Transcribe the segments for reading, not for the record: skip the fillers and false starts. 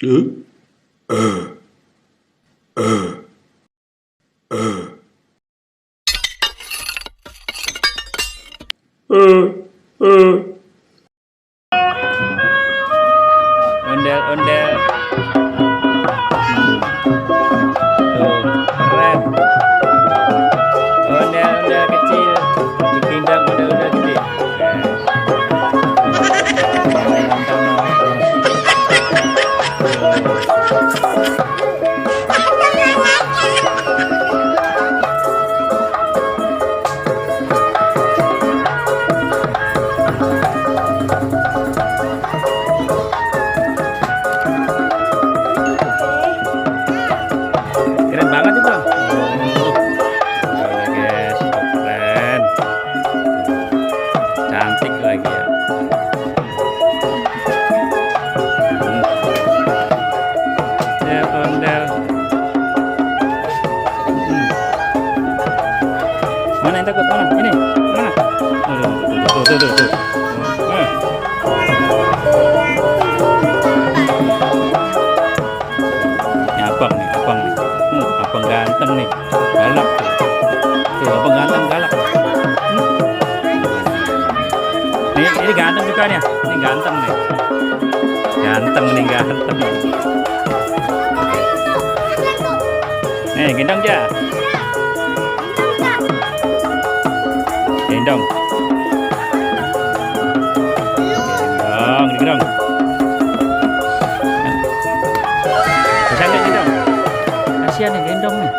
Eh? Eh, eh, eh. Eh. Ondel-ondel. Tuh, keren. Ondel-ondel kecil ditinggal ondel-ondel gede. Keren banget itu. Udah guys, keren. Cantik lagi ya. Ondel. Mana yang takut? Mana? Ini. Mana? Tuh. Ini abang nih. Abang ganteng nih. Galak tuh. Tuh, abang ganteng galak. Ini ganteng juga nih. Ini ganteng nih. Ganteng. Nih, gendong aja. Gendong. Gendong. Bisa nggak gendong? Kasihan nih gendong nih.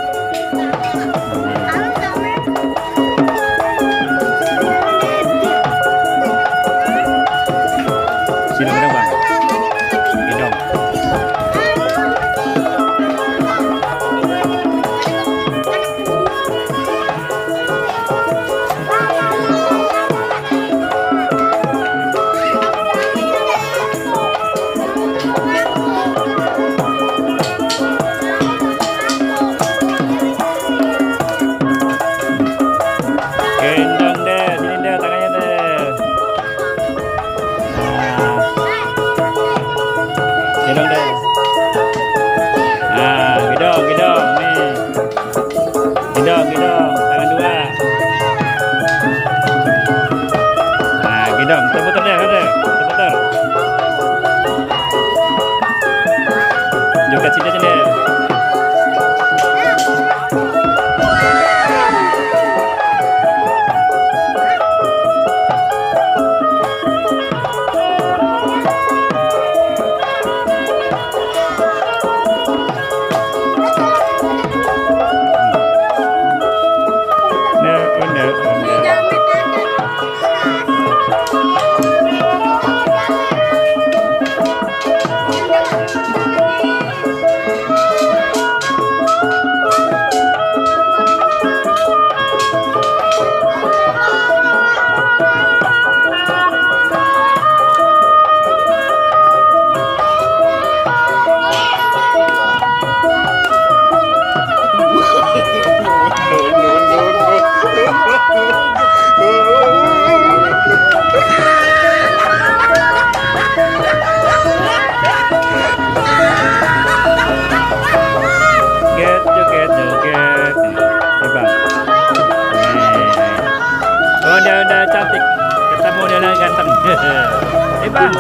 Sini gendong bang. Gendong. Gendong deh, sini deh tangannya deh. Nah, gendong deh. Nah, gendong nih. Gendong, tangan dua. Nah, gendong, putar deh, putar. Juga sini aja deh. Joget. Nih bang. Nih. Oh, udah cantik. Ketemu dia ganteng. Nih bang.